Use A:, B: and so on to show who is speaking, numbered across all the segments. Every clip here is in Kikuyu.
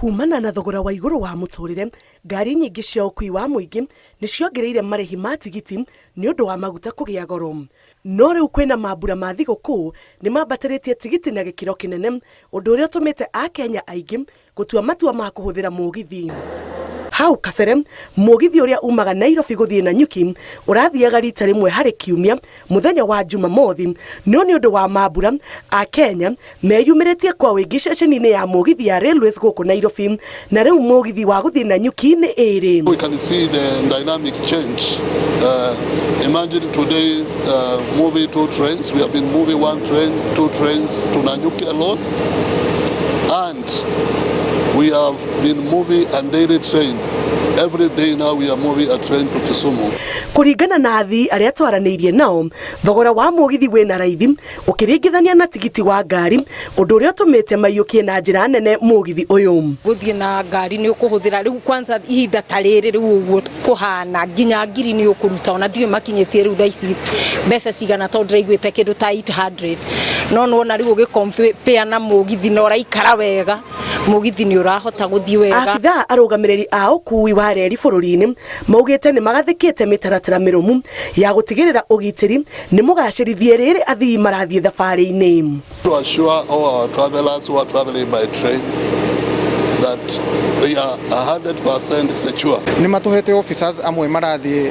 A: Kumana na thogora wa igũrũ wa mũtũrĩre, ngari nyingĩ cia ũkui wa mũingĩ nĩ ciongereire marĩhi ma tigiti nĩ ũndũ wa maguta kũgĩa goro. No rĩu kwĩna mambura ma thigũkũ nĩ mambatĩrĩtie tigiti na gĩkĩro kĩnene, ũndũ ũrĩa ũtũmĩte Akenya aingĩ gũtua matua ma kũhũthĩra mũgithi. Hau kabere, mũgithi ũrĩa umaga Nairobi gũthiĩ Nanyuki ũrathiaga rita rĩmwe harĩ kiumia mũthenya wa Jumamothi, no nĩ ũndũ wa mambura, Akenya meyumĩrĩtie kwa ũingĩ ceceni-inĩ ya mũgithi ya Railways gũkũ Nairobi, na rĩu mũgithi wa gũthiĩ Nanyuki nĩ ĩrĩ.
B: We can see the dynamic change. Imagine today moving two trains. We have been moving one train, two trains to Nanyuki alone. And we have been moving a daily train. Every day now we are moving a train to Kisumu.
A: Kũringana na athii arĩa twaranĩirie nao, thogora wa mũgithi wĩna raithi ũkĩringithania na tigiti wa ngari, ũndũ ũrĩa ũtũmĩte maiyũkie na njĩra nene mũgithi ũyũ.
C: Gũthiĩ na ngari nĩ ũkũhũthĩra rĩu kwanza ihinda ta rĩrĩ rĩu ũguo kũhana nginya ngiri nĩ ũkũruta, ona ndiũĩ makinyĩtie rĩu thaa ici mbeca cigana tondũ ndĩraiguĩte kĩndũ ta 800, no nĩwona rĩu ũgĩ-compare na mũgithi na ũraikara wega, mũgithi nĩ ũrahota gũthiĩ wega.
A: Abithaa arũgamĩrĩri a ũkui wa reri bũrũri-inĩ maugĩte nĩ magathĩkĩte mĩtaratara mĩrũmu ya gũtigĩrĩra ũgitĩri nĩ mũgacĩrithie rĩrĩ athii marathiĩ thabarĩ-inĩ.
B: To assure all our travelers who are traveling by train that they are 100% secure.
D: Nĩ matũhete officers amwe marathiĩ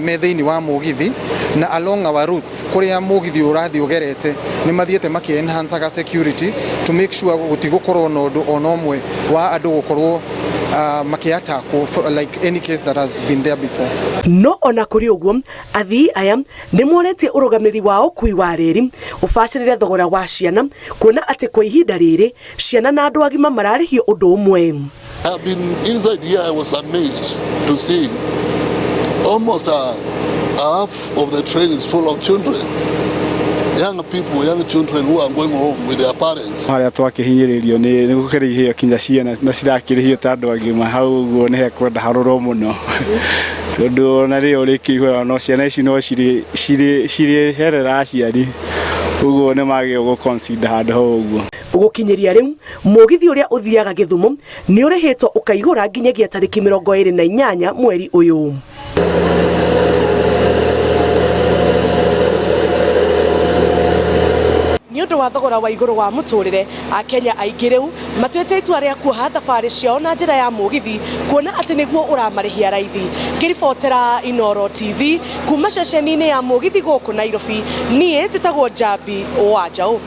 D: me thĩinĩ wa mũgithi na along our routes kũrĩa mũgithi ũrathiĩ ũgerete nĩ mathiĩte makĩ enhancaga security to make sure gũtigũkorwo na ũndũ ona ũmwe wa andũ gũkorwo makĩatakwo like any case that has been there before.
A: No ona kũrĩ ũguo, athii aya nĩ moretie ũrũgamĩrĩri wa ũkui wa reri ũbacĩrĩre thogora wa ciana, kuona atĩ kwa ihinda rĩrĩ ciana na andũ agima mararĩhio ũndũ ũmwe.
B: I've been inside here, I was amazed to see almost a half of the train is full of children. Young people, young children who are going home with their parents.
E: Harĩa twakĩhinyĩrĩrio nĩ gũkĩrĩhio kinya ciana na cirakĩrĩhio ta andũ agima, hau ũguo nĩ hekwenda harorwo mũno, tondũ ona rĩrĩa ũrĩkĩihũra no ciana ici no cirĩherera aciari, ũguo nĩ magĩrĩirwo gũ consider handũ hau ũguo.
A: Gũkinyĩria rĩu mũgithi ũrĩa ũthiaga Gĩthumo nĩ ũrĩhĩtwo ũkaihũra nginyagia tarĩki 28 mweri ũyũ. Nĩ ũndũ wa thogora wa igũrũ wa mũtũrĩre, Akenya aingĩ rĩu matuĩte itua rĩa kuoha thabarĩ ciao na njĩra ya mũgithi, kuona atĩ nĩguo ũramarĩhia raithi. Ngĩribotera Inooro TV kuma ceceni-inĩ ya mũgithi gũkũ Nairobi, niĩ njĩtagwo Njambi wa Njaũ.